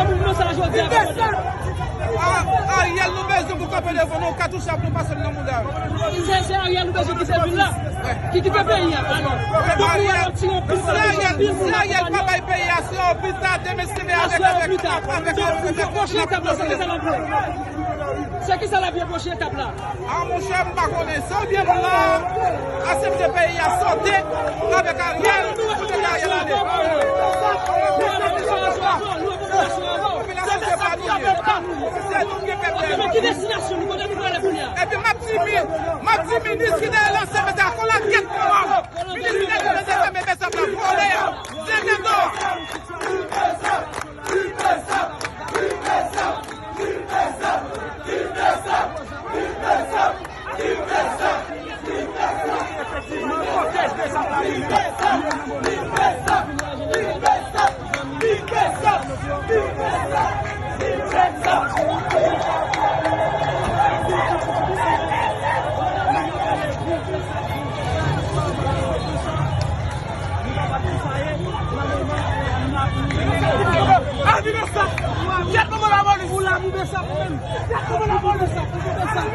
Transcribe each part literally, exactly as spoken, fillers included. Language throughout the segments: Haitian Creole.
Pou nou sa jodi a, papa. Ah, Ariel, nou bezwen pou kanpe devan nou, katouch ap nou pase l nan mouda. Se, se Ariel nou bezwen kite vin la. Ki kite peyi a, alò. Pou wè lòt ti yon pis, si Ariel, si Ariel pa bay peyi a, se yon pis la, demen se avèk, avèk, avèk, avèk, avèk, pwochen etap la, se ki sa l ap ye? Se ki sa l ap ye pwochen etap la? Ah, monchè, m pa konnen. Sa w gen la, asepte peyi a sote avèk Ariel, pou te Ariel ale. Popilasyon se pa nou ye. Se nou ki pèp la. Epi m ap di, m ap di minis ki te lanse mete a kolagèt pou nou. Minis ki te lanse mete a vòlè a. Se mete a. Al di Bèsap! Kèt manman lapolis! Ou la pou Bèsap ou menm! Kèt manman lapolis! Pou Bèsap!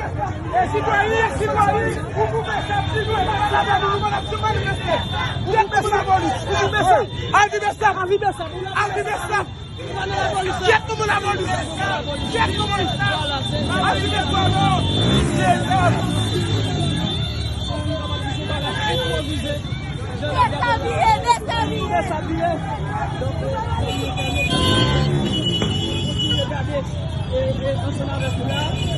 E sitwayen, sitwayen! Ou pou Bèsap! Sitwayen! Kèt manman lapolis! Ou pou Bèsap! Al di Bèsap! Al di Bèsap! Ou la pou Bèsap! Kèt manman lapolis! Kèt manman lapolis! Al di Bèsap! Dezabiye, dezabiye. Dezabiye. Donk, e, e, e, e, ansanm avèk nou la.